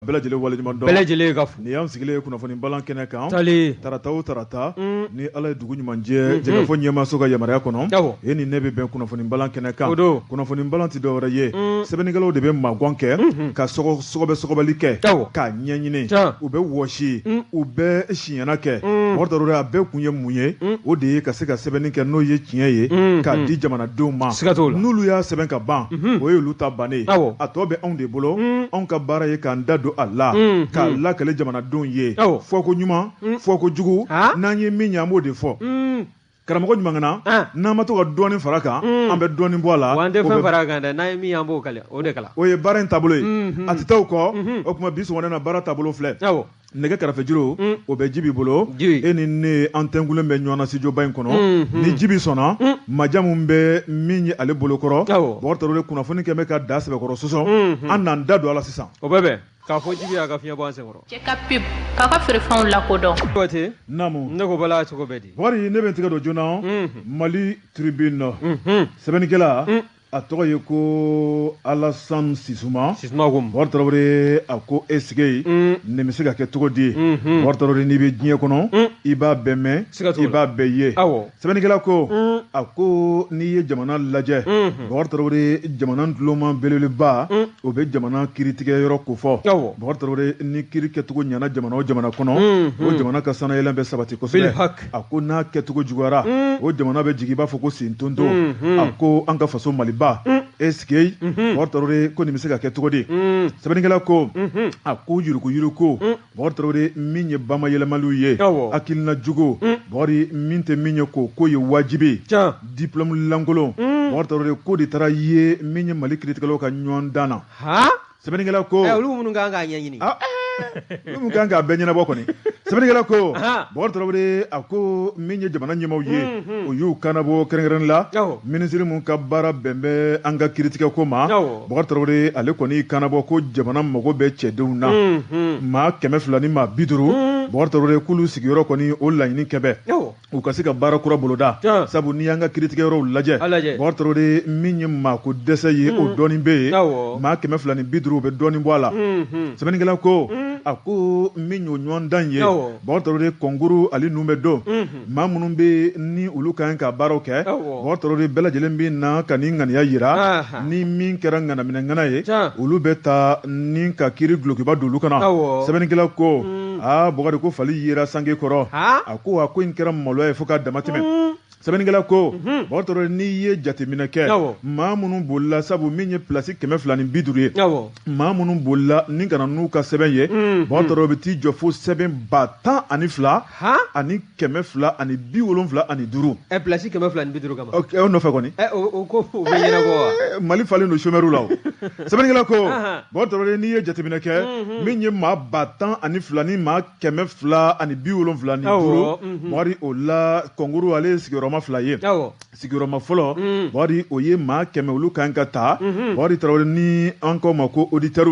bɛɛ lajɛlen waleɲuman dɔn. Bɛɛ lajɛlen ka fo. Nin y'an sigilen ye kunnafoni balan kɛnɛ kan. Tali. Tarata o tarata. Ni Ala ye dugu ɲuman jɛ. Jɛkafɔ ɲɛmaaso ka yamaruya kɔnɔ. Awɔ. E ni ne bɛ bɛn kunnafoni balan kɛnɛ kan. O don. Kunnafoni balan tɛ dɔwɛrɛ ye. Sɛbɛnnikɛlaw de bɛ magwan kɛ. Ka sɔgɔbɛ sɔgɔbɛli kɛ. Awɔ. K'a ɲɛɲini. Tiɲɛ. U bɛ wɔsi. U bɛ siɲɛna kɛ. Bubakari Tarawele a bɛɛ kun ye mun ye? O de ye ka se ka sɛbɛnni kɛ n'o ye tiɲɛ ye. K'a di jamanadenw ma. Siga t'o la. N'olu y'a sɛbɛn ka ban. O ye olu ta bannen ye. Awɔ. A tɔ bɛ anw de bolo. Anw ka baara ye k'an da don a la. K'a lakale jamanadenw ye. Awɔ. Fɔko ɲuman, fɔko jugu, n'an ye min ye an b'o de fɔ. Karamɔgɔ ɲuman n'an ma to ka dɔɔnin fara kan, an bɛ dɔɔnin bɔ a la. Wa an tɛ fɛn fara kan dɛ, n'an ye min ye an b'o kala, o de kala. O ye baara in taabolo ye. A tɛ taa o kɔ, o tuma bi sɔgɔmada in na baara taabolo filɛ. Awɔ. Nɛgɛ karafejuru o bɛ Jibi bolo. Jibi. E ni ne an tɛnkulen bɛ ɲɔgɔn na studio ba in kɔnɔ. Ni Jibi sɔnna, majamu bɛ min ye ale bolokɔrɔ. Awɔ. Bubakari Tarawele kunnafoni kɛlen bɛ ka da sɛbɛkɔrɔ sɔsɔ. An n'an da don a la sisan. O bɛ bɛn. K'a fɔ Jibi y'a ka fiɲɛ bɔ an senkɔrɔ. Cɛ ka pub k'a ka feerefɛnw lakodɔn. Kuyate. Naamu. Ne ko Bala cogo bɛ di? Bubakari ne bɛ n tɛgɛ don joona. Mali Tribune. Sɛbɛnnikɛla. A tɔgɔ ye ko Alassane Sisuma. Sisuma ko mun? Bubakari Tarawele a ko est-ce que nin bɛ se ka kɛ cogo di? Bubakari Tarawele n'i bɛ diɲɛ kɔnɔ, i b'a bɛɛ mɛn, Siga t'o la. i b'a bɛɛ ye. Awɔ. Sɛbɛnnikɛla ko, a ko n'i ye jamana lajɛ, Bubakari Tarawele jamana dulonma belebeleba, o bɛ jamana kiiritigɛyɔrɔ kofɔ. Awɔ. Bubakari Tarawele ni kiiri kɛcogo ɲɛna jamana o jamana kɔnɔ, o jamana ka sanayɛlɛn bɛ sabati kosɛbɛ. Bilhak. A ko n'a kɛcogo juguyara, o jamana bɛ jigin i b'a fɔ ko sen tonton. A ko an ka faso Maliba, est-ce que Bubakari Tarawele ko nin bɛ se ka kɛ cogo di? Sɛbɛnnikɛla ko, a ko yuruguyurugu, Bubakari Tarawele min ye bamayɛlɛmaliw ye, Awɔ. hakilina jugu, Bubakari min tɛ min ye k'o ko ye wajibi, Tiɲɛ. diplôme lankolon, Bubakari Tarawele ko de taara ye min ye Mali kiiritigɛlaw ka ɲɔgɔn dan na. Han? Sɛbɛnnikɛla ko, Ɛ olu minnu kan k'a ɲɛɲini. Ah, olu mun kan k'a bɛɛ ɲɛnabɔ kɔni. Sɛbɛnnikɛla ko, Ahan. Bubakari Tarawele a ko min ye jamana ɲɛmaaw ye, o y'u kannabɔ kɛrɛnkɛrɛnnen la, Awɔ. minisiri mun ka baara bɛn bɛ an ka kiiritigɛ ko ma, Awɔ. Bubakari Tarawele ale kɔni y'i kannabɔ ko jamana mago bɛ cɛdenw na, maa 250, Bubakari Tarawele k'olu sigiyɔrɔ kɔni o laɲini kɛ bɛ. Awɔ. U ka se ka baara kura boloda Tiɲɛ. sabu n'i y'an ka kiiritigɛyɔrɔw lajɛ A lajɛ. Bubakari Tarawele min ye maako dɛsɛ ye o dɔɔnin bɛ yen Awɔ. maa 250 u bɛ dɔɔnin bɔ a la sɛbɛnnikɛla ko a ko min y'o ɲɔgɔndan ye Awɔ. Bubakari Tarawele concours ale nun bɛ don maa minnu bɛ ni olu ka kan ka baaraw kɛ Awɔ. Bubakari Tarawele bɛɛ lajɛlen bɛ na ka ni ŋaniya yira Aha. ni min kɛra ŋanaminɛ ŋana ye Tiɲɛ. olu bɛ taa ni ka kiiri dulokiba don olu kana Awɔ. sɛbɛnnikɛla ko aa Bubakari ko fali yera sange kɔrɔ Han? a ko a ko in kɛra maloya ye fo k'a dama tɛmɛ sɛbɛnnikɛla ko Bubakari Tarawele n'i ye jateminɛ kɛ Awɔ. maa minnu bolila sabu min ye pilasi 250 ye Awɔ. maa minnu bolila ni ka na n'u ka sɛbɛn ye Bubakari Tarawele bɛ t'i jɔ fo sɛbɛn 12 Han? ani 275. Ɛ pilasi 250 kama. O nɔfɛ kɔni. Ɛ o ko o bɛ ɲɛnabɔ wa? Mali falen don chômeur la o. Sɛbɛnnikɛla ko Ahan. Bubakari Tarawele n'i ye jateminɛ kɛ min ye maa 12 000 ni maa 275, Awɔ, Bubakari o la concours ale ye sigiyɔrɔma fila ye. Awɔ. Sigiyɔrɔma fɔlɔ Bubakari o ye maa 100 olu kan ka ta Bubakari Tarawele ni an k'o ma ko auditeur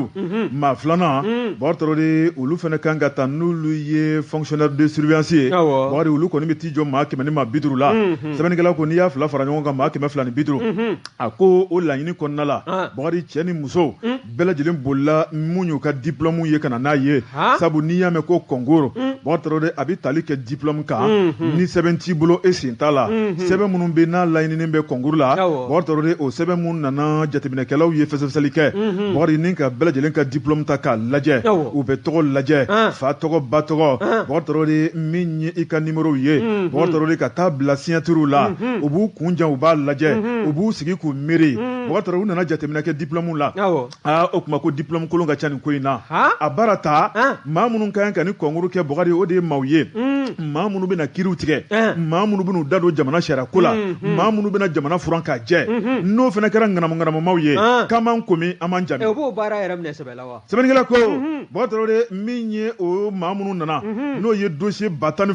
maa filanan Bubakari Tarawele olu fana kan ka ta n'olu ye fonctionnaire de surveillance ye Awɔ. Bubakari olu kɔni bɛ t'i jɔ maa 100 ni maa 50 la sɛbɛnnikɛla ko n'i y'a fila fara ɲɔgɔn kan maa 250 a ko o laɲini kɔnɔna la Ah. Bubakari cɛ ni muso bɛɛ lajɛlen bolila mun y'u ka diplôme ye ka na n'a ye Han? sabu n'i y'a mɛn ko concours Bubakari Tarawele a bɛ tali kɛ diplôme kan ni sɛbɛn t'i bolo e sen t'a la sɛbɛn minnu bɛ n'a laɲininen bɛ concours la Awɔ. Bubakari Tarawele o sɛbɛn minnu nana jateminɛkɛlaw ye fɛsɛfɛsɛli kɛ Bubakari ni ka bɛɛ lajɛlen ka diplôme ta k'a lajɛ Awɔ. u bɛ tɔgɔ lajɛ Ah. fa tɔgɔ ba tɔgɔ Bubakari Tarawele min ye i ka numéro ye Bubakari Tarawele ka taa bila signature la u b'u kun jan u b'a lajɛ u b'u sigi k'u miiri Bubakari Tarawele u nana jateminɛ kɛ diplôme la Awɔ. aa o tuma ko diplôme kolon ka ca nin ko in na Han? a baara ta Han? maa minnu ka kan ka ni concours kɛ Bubakari o de ye maaw ye maa minnu bɛna kiiriw tigɛ maa minnu bɛn'u da don jamana sariya ko la maa minnu bɛna jamana furan k'a jɛ n'o fana kɛra ŋanamu ŋanamumaw ye Han. k'an b'an komi an b'an jami Ɛ o b'o baara yɛrɛ minɛ sɛbɛ la wa? sɛbɛnnikɛla ko Bubakari Tarawele min ye o maa minnu nana n'o ye dossier 12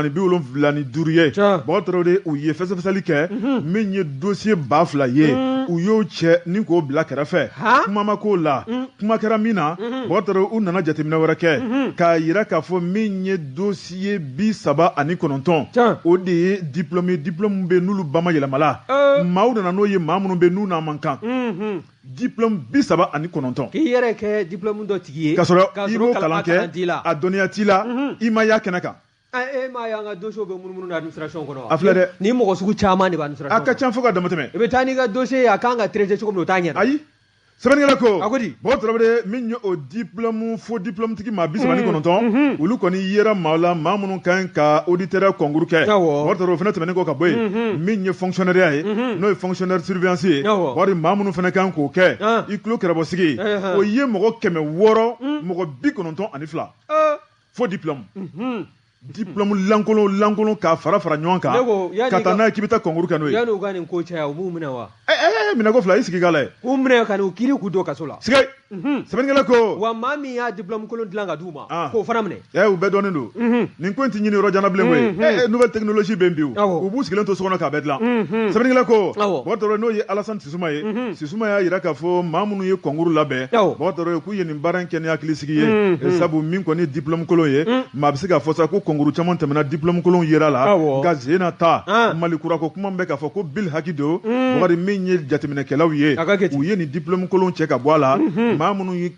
275 ye Tiɲɛ. Bubakari Tarawele u ye fɛsɛfɛsɛli kɛ min ye dossier 2000 ye U y'o cɛ ni k'o bila kɛrɛfɛ, kuma ma k'o la. Kuma kɛra min na, Bɔkari, u nana jateminɛ wɛrɛ kɛ k'a yira k'a fɔ min ye dossier 39, o de ye diplôme ye, diplôme bɛ n'olu ba ma yɛlɛmala, maaw nana n'o ye, maa minnu bɛ n'u n'a man kan. Diplôme 39. K'i yɛrɛ kɛ diplôme dɔ tigi ye. K'a sɔrɔ i m'o kalan kɛ, a dɔnniya t'i la, i ma y'a kɛnɛ kan. E m'a ye an ka dossier bɛ munumunu na administration kɔnɔ wa? A filɛ dɛ. Ni mɔgɔ sugu caman de bɛ administration A ka ca fo ka damatɛmɛ. I bɛ taa n'i ka dossier ye, a kan ka traiter cogo min na, o t'a ɲɛ. Ayi, sɛbɛnnikɛla ko. A ko di? Bɔkari Tarawele, min ye o diplôme, faux diplôme tigi maa 39, olu kɔni yera maa la, maa minnu kan ka auditeur concours kɛ. Bɔkari Tarawele, o fana tɛmɛnen kɔ ka bɔ yen, min ye fonctionnaire ye, n'o ye fonctionnaire surveillance ye, wari maa minnu fana kan k'o kɛ, i tulo kɛrɛbɔsigi, o ye mɔgɔ 600 mɔgɔ 92, faux diplôme, diplôme lankolon lankolon, k'a fara fara ɲɔgɔn kan ka taa n'a ye k'i bɛ taa concours kɛ n'o ye. Yanni u ka nin ko caya, u b'u minɛ wa? Ɛɛ, minɛ ko fila, i sigi k'a lajɛ. K'u minɛ ka n'u kiiri, k'u don kaso la. Sigi. Sɛbɛnnikɛla ko. Wa maa min y'a diplôme kolon dilan ka d'u ma, k'o fana minɛ. Ɛ, u bɛɛ dɔnnen don. Nin ko in tɛ ɲini yɔrɔ jan na bilen koyi. Ɛ, nouvelle technologie bɛ yen bi, u b'u sigilen to so kɔnɔ k'a bɛɛ dilan. Sɛbɛnnikɛla ko. Bɔkari Tarawele, n'o ye Alassane Sisuma ye, Sisuma y'a jira k'a fɔ maa minnu ye concours labɛn, Bɔkari Tarawele, k'u ye nin baara in kɛ ni hakilisigi ye, sabu min kɔni ye diplôme kolon ye, maa bɛ se k'a fɔ sa ko concours caman tɛmɛna, diplôme kolon yera la. Nka sen na ta Mali kura ko kuma bɛ k'a fɔ ko bil haki don. Bɔkari, min ye jateminɛkɛlaw ye, u ye nin diplôme kolon cɛ ka bɔ a la, maa minnu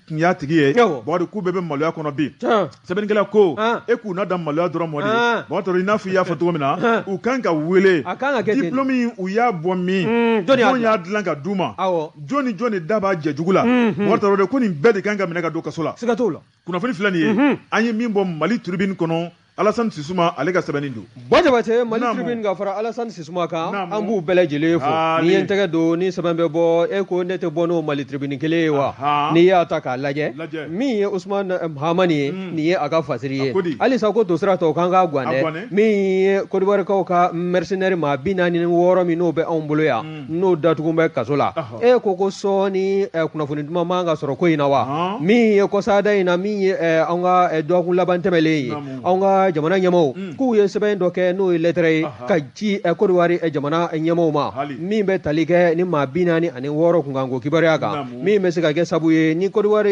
tun y'a tigi ye, Bɔkari, k'u bɛɛ bɛ maloya kɔnɔ bi. Sɛbɛnnikɛla ko e k'u na da maloya dɔrɔn mɔ de. Bɔkari Tarawele, i n'a fɔ i y'a fɔ cogo min na, u kan ka wele. Diplôme in, u y'a bɔ min, jɔn y'a dilan ka d'u ma, jɔn ni jɔn de da b'a jɛjugu la? Bɔkari Tarawele, ko nin bɛɛ de kan ka minɛ ka don kaso la. Siga t'o la. Kunnafoni filɛ nin ye, an ye min bɔ Mali Tribune kɔnɔ, Alassane Sisuma ale ka sɛbɛnni don. Bɔ Jabate, Mali Tribune ka fara Alassane Sisuma kan, an b'u bɛɛ lajɛlen fo. N'i ye n tɛgɛ don ni sɛbɛn bɛ bɔ, e ko ne tɛ bɔ n'o Mali Tribune kelen ye wa? N'i y'a ta k'a lajɛ, min ye Ousmane Mahamani ye, nin ye a ka fasiri ye. Halisa ko tosira tɔw kan k'a guwan dɛ. Min ye Côte d'Ivoirekaw ka mercenaire maa 46 min n'o bɛ anw bolo yan, n'o datugu bɛ kaso la, e ko sɔɔni kunnafoni duman man ka sɔrɔ ko in na wa? Min ye kɔsada in na, min ye an ka dɔgɔkun laban tɛmɛlen ye, anw ka jamana ɲɛmaaw k'u ye sɛbɛn dɔ kɛ, n'o ye lɛtɛrɛ ye ka ci Côte d'Ivoire jamana ɲɛmaaw ma, min bɛ tali kɛ ni maa 46 kunkanko kibaruya kan, min bɛ se ka kɛ sabu ye ni Côte d'Ivoire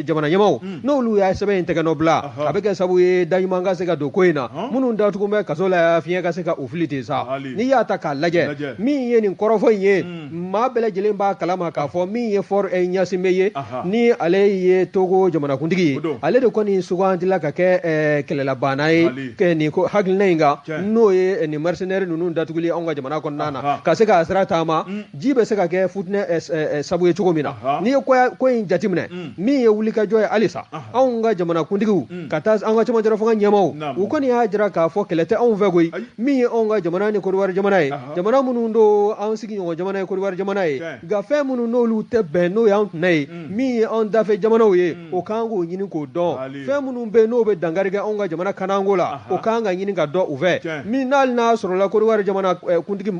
jamana ɲɛmaaw n'olu y'a sɛbɛn in tɛgɛ nɔ bila, a bɛ kɛ sabu ye da ɲuman ka se ka don ko in na, minnu datugu bɛ kaso la, fiɲɛ ka se ka u fili ten sa. N'i y'a ta k'a lajɛ, min ye nin kɔrɔfɔ in ye, maa bɛɛ lajɛlen b'a kalama k'a fɔ min ye Faure Gnassingbé ye, ni ale ye Togo jamanakuntigi ye, ale de kɔni sugandila ka kɛ kɛlɛlabanna ye nin ko hakilina in kan, n'o ye nin mercenaire ninnu datuguli anw ka jamana kɔnɔna na, ka se k'a sira taama, ji bɛ se ka kɛ futinɛ sabu ye cogo min na. N'i ye ko in jateminɛ, min ye wulikajɔ ye halisa, anw ka jamanakuntigiw ka taa an ka cɛmancɛ fanga ɲɛmaaw, u kɔni y'a jira k'a fɔ kɛlɛ tɛ anw fɛ koyi. Min ye anw ka jamana ni Côte d'Ivoire jamana ye, jamana minnu don an sigiɲɔgɔn jamana ye Côte d'Ivoire jamana ye, nka fɛn minnu n'olu tɛ bɛn, n'o y'an tɛnɛ ye, min ye anw dafɛ jamanaw ye, o kan k'o ɲini k'o dɔn. Fɛn minnu bɛ n'o bɛ dankari kɛ anw ka jamana kananko la, o kan ka ɲini ka dɔn u fɛ. Min n'hali n'a sɔrɔla Côte d'Ivoire jamana kuntigi,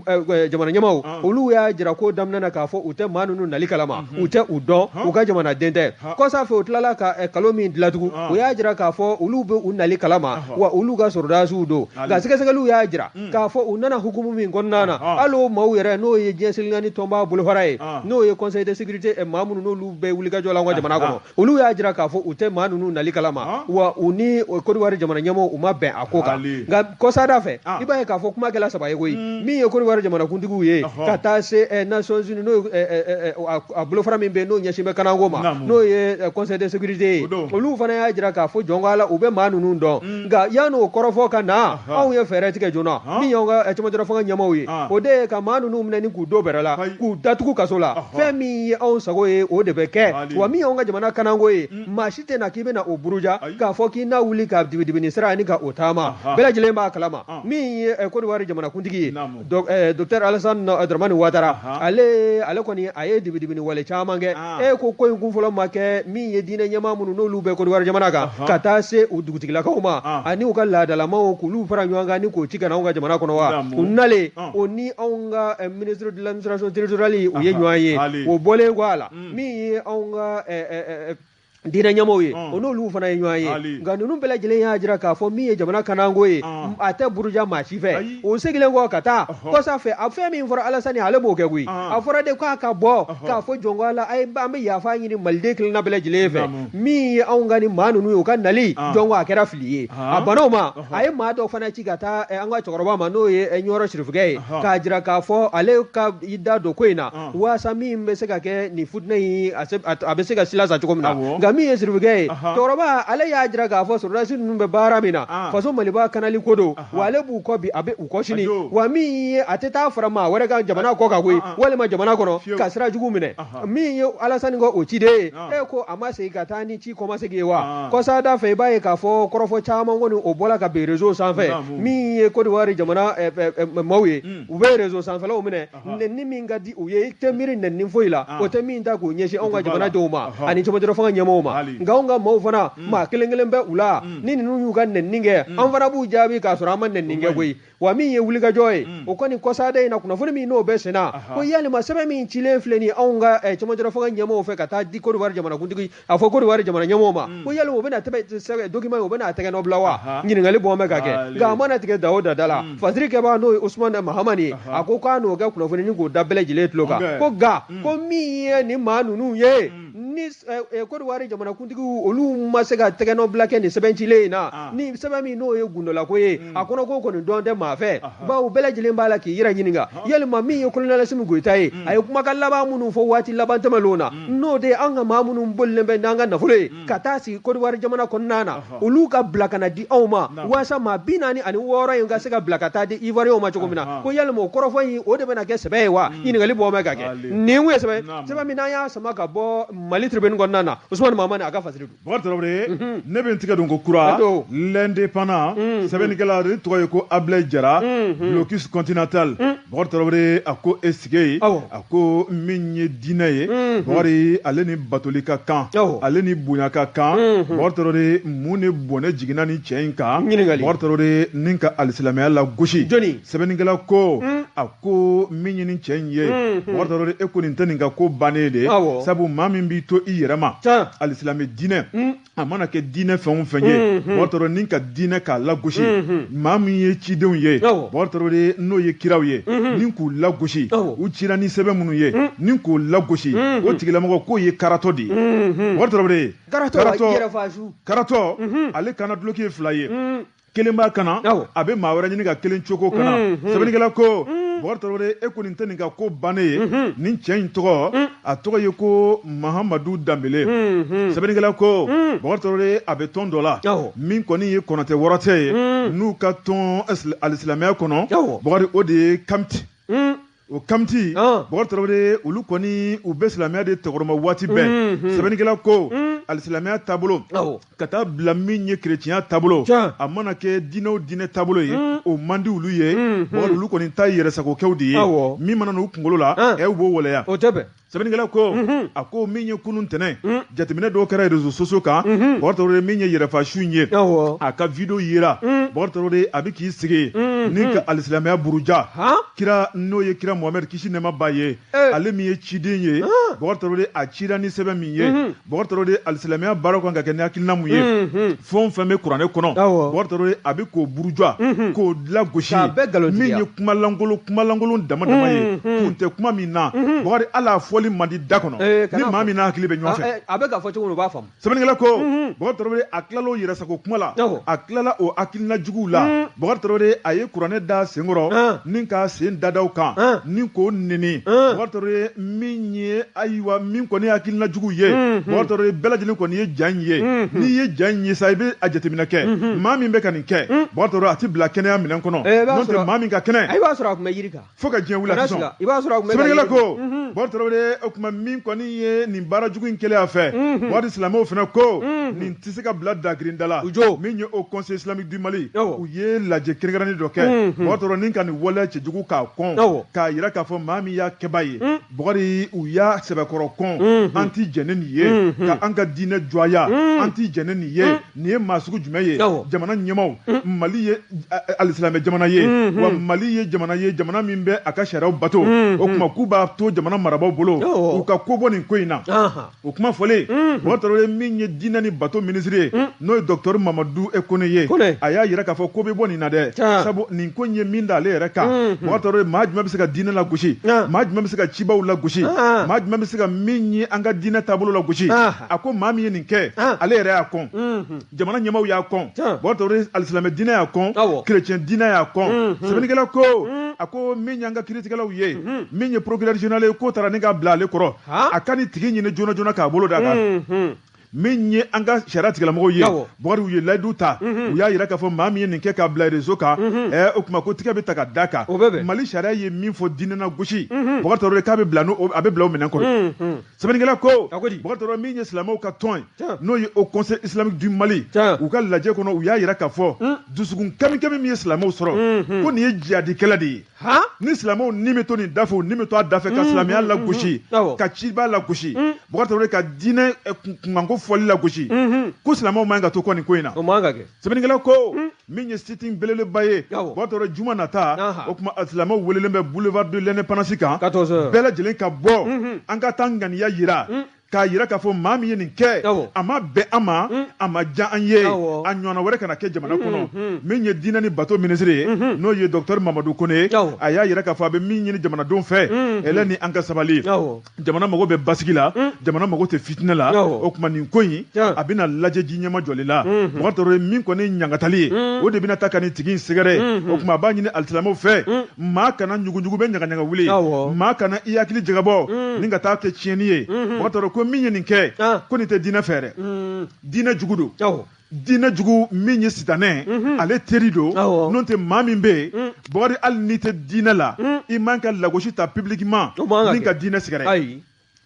jamana ɲɛmaaw, olu y'a jira ko daminɛ na k'a fɔ u tɛ maa ninnu nali kalama, u tɛ u dɔn, u ka jamanaden tɛ. Kɔsa fɛ, u tilala ka kalo min dilatugu, o y'a jira k'a fɔ olu bɛ u nali kalama, wa olu ka sɔrɔdasiw don. Nka sɛgɛsɛgɛliw y'a jira k'a fɔ u nana hukumu min kɔnɔna na, hali o maaw yɛrɛ, n'o ye diɲɛ seleke tɔnba bolofara ye, n'o ye Conseil de sécurité, maa minnu n'olu bɛ wulikajɔ la an ka jamana kɔnɔ, olu y'a jira k'a fɔ u tɛ maa ninnu nali kalama, wa u ni Côte d'Ivoire jamana ɲɛmaaw, u ma bɛn a ko kan. Nka kɔsada fɛ, i b'a ye k'a fɔ kuma kɛla saba ye koyi. Min ye Côte d'Ivoire jamanakuntigiw ye, ka taa se Nations Unies, n'o ye a bolofara min bɛ yen n'o ɲɛsin bɛ kananko ma, n'o ye Conseil de sécurité ye, olu fana y'a jira k'a fɔ jɔn ko Ala, u bɛ maa ninnu dɔn. Nka yanni o kɔrɔfɔ ka na, anw ye fɛɛrɛ tigɛ joona. Min y'anw ka cɛmancɛ fanga ɲɛmaaw ye, o de ye ka maa ninnu minɛ ni k'u don bɛrɛ la, k'u datugu kaso la. Fɛn min ye anw sago ye, o de bɛ kɛ. Wa min y'anw ka jamana kananko ye, maa si tɛ na k'i bɛna o buruja k'a fɔ k'i n'a wuli ka dibidibini sira ani ka o taama. Bɛɛ lajɛlen b'a kalama, min ye Côte d'Ivoire jamanakuntigi ye, docteur Alassane Dramane Ouattara, ale kɔni a ye dibidibini wale caman kɛ. E ko in kun fɔlɔ ma kɛ min ye diinɛ ɲɛmaa minnu n'olu bɛ Côte d'Ivoire jamana kan, ka taa se u dugutigilakaw ma ani u ka laadalamaw, k'olu fara ɲɔgɔn kan ni k'o ci ka na anw ka jamana kɔnɔ wa? U nalen, o ni anw ka ministre de l'administration territoriale, u ye ɲɔgɔn ye. O bɔlen kɔ a la, min ye anw ka Diinɛ ɲɛmɔgɔw ye, o n'olu fana ye ɲɔgɔn ye. Nka ninnu bɛɛ lajɛlen y'a jira k'a fɔ min ye jamana kanako ye, a tɛ buruja maa si fɛ. O seginnen kɔ ka taa kɔsa fɛ, a fɛn min fɔra Alasani, ale b'o kɛ koyi. A fɔra de k'a ka bɔ k'a fɔ jɔn la, an bɛ yafa ɲini maliden kelenna bɛɛ lajɛlen fɛ. Min ye anw ka ni maa ninnu ye, u ka nali jɔn a kɛra fili ye. A banna o ma, a ye maa dɔ fana ci ka taa an ka cɛkɔrɔba ma, n'o ye Ɲɔrɔ sirifukɛ ye, k'a jira k'a fɔ ale ka i da don ko in na, waasa min bɛ se ka kɛ nin futinɛ in a bɛ se ka sila sa cogo min na. Nka min ye sirifukɛ ye, cɛkɔrɔba ale y'a jira k'a fɔ sɔrɔdasi ninnu bɛ baara min na, faso Maliba kanali ko don, wa ale b'u kɔ bi, a bɛ u kɔ sini, wa min ye a tɛ taa fara maa wɛrɛ kan jamana kɔ kan koyi, walima jamana kɔnɔ ka sira jugu minɛ. Min ye Alasani ka o ciden ye, e ko a ma segin ka taa ni ci kɔmasegin ye wa? Kɔsada fɛ, i b'a ye k'a fɔ kɔrɔfɔ caman kɔni o bɔla ka bin réseau sanfɛ. Min ye Côte d'Ivoire jamana maaw ye, u bɛ réseau sanfɛlaw minɛ, nɛni min ka di u ye, i tɛ miiri nɛni foyi la, o tɛ min ta k'o ɲɛsin anw ka jamanadenw ma ani cɛmancɛ fanga ɲɛmɔgɔw ma. Nka anw ka maaw fana, maa kelen kelen bɛ u la, ni ninnu y'u ka nɛni kɛ, an fana b'u jaabi k'a sɔrɔ an ma nɛni kɛ koyi. Wa min ye wulikajɔ ye, o kɔni kɔsada in na, kunnafoni min n'o bɛ senna, ko yalima sɛbɛn min cilen filɛ nin anw ka cɛmancɛ fanga ɲɛmɔgɔw fɛ ka taa di Côte d'Ivoire jamanakuntigi, a fɔ Côte d'Ivoire jamana ɲɛmɔgɔw ma, ko yalima o bɛna tɛmɛ document in, o bɛna a tɛgɛ nɔ bila wa? Ɲininkali bɔ bɛ ka kɛ. Nka a mana tigɛ da o da da la, fasiri kɛbaa n'o ye Usumani Mahamani ye, a ko k'a n'o kɛ kunnafoni ni k'o da bɛɛ lajɛlen tulo kan, ko nka ko min ye nin maa ninnu ye, ni Côte d'Ivoire jamanakuntigiw olu ma se ka tɛgɛnɔ bila kɛ nin sɛbɛn cilen in na, ni sɛbɛn min n'o ye gundolako ye, a kɔnɔ ko kɔni dɔn tɛ maa fɛ, bawo bɛɛ lajɛlen b'a la k'i yɛrɛ ɲininka yalima min ye colonel Asimi Goyita ye, a ye kumakan laban minnu fɔ waati laban tɛmɛnlenw na, n'o de ye an ka maa minnu bolilen bɛ n'an ka nafolo ye ka taa sigi Côte d'Ivoire jamana kɔnɔna na, olu ka bila ka na di anw ma, waasa maa 46 in ka se ka bila ka taa di Ivoiriyɛnw ma cogo min na, ko yalima o kɔrɔfɔ in o de bɛna kɛ sɛbɛ ye wa? Ɲininkali bɔ bɛ ka kɛ. Nin ye sɛbɛn min n'an y'a sama ka bɔ Mali Tribune kɔnɔna na, Usumani Mahamani a ka fasiri don. Bakari Tarawele, ne bɛ n tigɛ don ko kura L'Indépendant, sɛbɛnnikɛla de tɔgɔ ye ko Abilaye Jara, blocus continental. Bakari Tarawele, a ko est-ce que a ko min ye diinɛ ye, Bakari, ale ni batoli ka kan, ale ni bonya ka kan. Bakari Tarawele, mun de bɔnɛ jiginna ni cɛ in kan? Bakari Tarawele, ni ka alisilamɛya lagosi. Sɛbɛnnikɛla ko a ko min ye nin cɛ in ye, Bakari Tarawele, e ko nin tɛ nin ka ko bannen de, sabu maa min b'i to i yɛrɛ ma alisilamɛ diinɛ, a mana kɛ diinɛ fɛn o fɛn ye, Bakari Tarawele, ni ka diinɛ k'a lagosi, maa min ye cidenw ye, Bakari Tarawele, n'o ye kiraw ye, ni k'u lagosi, u cira ni sɛbɛn minnu ye, ni k'o lagosi, o tigilamɔgɔ k'o ye karatɔ de ye. Bakari Tarawele, karatɔ, ale kana duloki ye fila ye, kelen b'a kan na, a bɛ maa wɛrɛ ɲini ka kelen cogo kan na. Sɛbɛnnikɛla ko, Bakari Tarawele, e ko nin tɛ nin ka ko bannen ye. Nin cɛ in tɔgɔ, a tɔgɔ ye ko Mahamadu Danbele. Sɛbɛnnikɛla ko, Bakari Tarawele, a bɛ tɔn dɔ la min kɔni ye kɔnɔtɛ wɔrɔtɛ ye, n'u ka tɔn alisilamɛya kɔnɔ, Bakari, o de ye Kamti. O kamti, Bakari Tarawele, olu kɔni u bɛ silamɛya de tɔgɔrɔma waati bɛɛ. Sɛbɛnnikɛla ko alisilamɛya taabolo ka taa bila min ye kerecɛnya taabolo, a mana kɛ diinɛ o diinɛ taabolo ye, o man di olu ye. Bakari, olu kɔni ta ye yɛrɛsagokɛw de ye, min mana n'u kunkolo la, u b'o waleya. O tɛ bɛn. Sɛbɛnnikɛla ko, a ko min ye kunun ntɛnɛn, jateminɛ dɔw kɛra réseaux sociaux kan, Bakari Tarawele, min ye yɛrɛfasu in ye, a ka video yera. Bakari Tarawele, a bɛ k'i sigi ni ka alisilamɛya buruja kira, n'o ye kira Mohamɛdi, kisi nɛɛma b'a ye, ale min ye ciden ye. Bakari Tarawele, a cira ni sɛbɛn min ye, Bakari Tarawele, alisilamɛya baara kan ka kɛ ni hakilina mun ye, fɛn o fɛn bɛ kuranɛ kɔnɔ, Bakari Tarawele, a bɛ k'o buruja, k'o lagosi, min ye kumalankolon dama dama ye, kun tɛ kuma min na. Bakari, hali a fɔli man di da kɔnɔ ni maa min n'a hakili bɛ ɲɔgɔn fɛ. A bɛ k'a fɔ cogo min, u b'a faamu. Sɛbɛnnikɛla ko, Bakari Tarawele, a tilala o yɛrɛsago kuma la, a tilala o hakilina juguw la. Bakari Tarawele, a ye kuranɛ da senkɔrɔ ni k'a sen dada o kan ni k'o neni. Bakari Tarawele, min ye ayiwa min kɔni ye hakilina jugu ye, Bakari Tarawele, bɛɛ lajɛlen kɔni ye ja in ye. N'i ye ja in ye sa, i bɛ a jateminɛ kɛ, maa min bɛ ka nin kɛ, Bakari Tarawele, a tɛ bila kɛnɛya minɛn kɔnɔ, n'o tɛ maa min ka kɛnɛ, i b'a sɔrɔ a tun bɛ yiri kan fo ka diɲɛ wuli, a tɛ sɔn. I b'a sɔrɔ a tun bɛ sɛbɛnnikɛla ko, Bakari Tarawele, o tuma min kɔni ye nin baara jugu in kɛlen a fɛ, Bakari, silamɛw fana ko nin tɛ se ka bila dagirinda la. Min ye Haut Conseil islamique du Mali, u ye lajɛ kɛrɛnkɛrɛnnen dɔ kɛ, Bakari Tarawele, ni ka nin waleya cɛjugu k'a kɔn, k'a jira k'a fɔ maa min y'a kɛba ye, Bakari, u y'a sɛbɛkɔrɔ kɔn. An tɛ jɛn ni nin ye ka an ka diinɛ jɔya, an tɛ jɛn ni nin ye. Nin ye maa sugu jumɛn ye? Jamana ɲɛmaaw, Mali ye alisilamɛ jamana ye, wa Mali ye jamana ye, jamana min bɛ a ka sariyaw bato. O tuma k'u b'a to jamana marabaaw bolo u ka ko bɔ nin ko in na. O kuma fɔlen, Bubakari Tarawele, min ye diinɛ ni bato minisiri ye, n'o ye docteur Mamadu Kone ye, a y'a jira k'a fɔ ko bɛ bɔ nin na dɛ, sabu nin ko in ye min da ale yɛrɛ kan. Bubakari Tarawele, maa jumɛn bɛ se ka diinɛ lagosi? Maa jumɛn bɛ se ka cibaw lagosi? Maa jumɛn bɛ se ka min ye an ka diinɛ taabolo lagosi? A ko maa min ye nin kɛ, ale yɛrɛ y'a kɔn, jamana ɲɛmaaw y'a kɔn, Bubakari Tarawele, alisilamɛ diinɛ y'a kɔn, chrétien diinɛ y'a kɔn. Sɛbɛnnikɛla ko, a ko min y'an ka kiiritigɛlaw ye, min ye procureur général ye, k'o taara ni k'a bila ale kɔrɔ, a ka nin tigi ɲini joona joona k'a bolo d'a kan. Min ye an ka sariya tigilamɔgɔw ye, Bubakari, u ye layidu ta, u y'a jira k'a fɔ maa min ye nin kɛ k'a bila réseau kan, o tuma ko tigɛ bɛ ta ka d'a kan. Mali sariya ye min fɔ diinɛ lagosi, Bubakari Tarawele, k'a bɛ bila a bɛ bila o minɛn kɔnɔ. Sɛbɛnnikɛla ko, Bubakari Tarawele, min ye silamɛw ka tɔn ye, n'o ye Haut Conseil islamique du Mali, u ka lajɛ kɔnɔ, u y'a jira k'a fɔ dusukun kami kami min ye silamɛw sɔrɔ, ko nin ye jihadikɛla de ye. Ni silamɛw ni bɛ to nin da fɛ, u ni bɛ to a da fɛ ka silamɛya lagosi, ka ciba lagosi, Bubakari Tarawele, ka diinɛ kunkanko fɔli lagosi, ko silamɛw man ka to kɔ nin ko in na. O man ka kɛ. Sɛbɛnnikɛla ko, min ye sit-in belebeleba ye, Bubakari Tarawele, juma nata, o tuma silamɛw welelen bɛ boulevard de l'Indépendance kan, bɛɛ lajɛlen ka bɔ, an ka taa ŋaniya yira, k'a yira k'a fɔ maa min ye nin kɛ, a ma bɛn an ma, a ma diya an ye, a ɲɔgɔnna wɛrɛ kana kɛ jamana kɔnɔ. Min ye diinɛ ni bato minisiri ye, n'o ye docteur Mamadu Kone ye, a y'a yira k'a fɔ a bɛ min ɲini jamanadenw fɛ, ɛlɛ ni an ka sabali, jamana mago bɛ basigi la, jamana mago tɛ fitinɛ la. O tuma nin ko in, a bɛna lajɛ ji ɲɛma jɔli la. Bubakari Tarawele, min kɔni ɲangatali ye, o de bɛna ta ka nin tigi in sɛgɛrɛ. O tuma a b'a ɲini alisilamɛw fɛ, maa kana ɲugujugu bɛ ɲagaɲaga wuli, maa kana i hakili jagabɔ ni ka taa kɛ tiɲɛni ye. Bubakari Tarawele ko min ye nin kɛ, ko nin tɛ diinɛ fɛ dɛ, diinɛ jugu don, diinɛ jugu min ye sitanɛ, ale teri don. N'o tɛ, maa min bɛ yen, Bubakari, hali n'i tɛ diinɛ la, i man ka lagosi ta publiquement ni ka diinɛ sɛgɛrɛ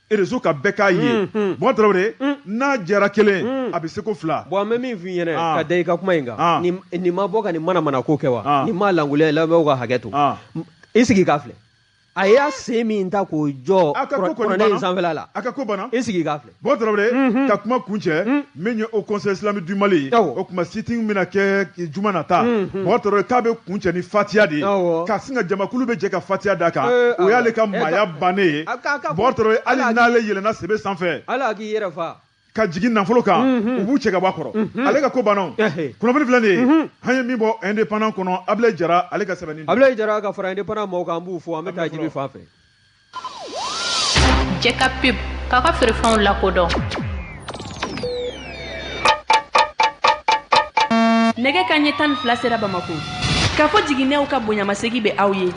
réseau kan bɛɛ k'a ye. Bubakari Tarawele, n'a jɛra kelen, a bɛ se ko fila. Bon, an bɛ min f'i ɲɛna ka da i ka kuma in kan, nin ma bɔ ka nin manamana ko kɛ wa, nin ma langoya, lamɛnw ka hakɛ to, i sigi k'a filɛ, a y'a sen min ta k'o jɔ kuranɛ in sanfɛla la. A ka ko banna. I sigi k'a filɛ. Bubakari Tarawele, ka kuma kun cɛ, min ye Haut Conseil islamique du Mali, o tuma sit-in bɛna kɛ juma nata. Bubakari Tarawele k'a bɛ kun cɛ ni fatiya de ye, ka sin ka jamakulu bɛ jɛ ka fatiya d'a kan, o y'ale ka maaya bannen ye. Bubakari Tarawele, hali n'ale yɛlɛnna sebe sanfɛ ala k'i yɛrɛ fa ka jigin nafolo kan, u b'u cɛ ka bɔ a kɔrɔ, ale ka ko banna. Kunnafoni filɛ nin ye, an ye min bɔ Indépendant kɔnɔ, Abilaye Jara, ale ka sɛbɛnni. Abilaye Jara ka fara Indépendant mɔgɔw kan, an b'u fo. An bɛ taa Jibi fan fɛ. Jɛ ka pub k'a ka feerefɛnw lakodɔn. Nɛgɛ ka ɲɛ 12 sera Bamako k'a fɔ jiginɛw ka bonyamasegi bɛ aw ye.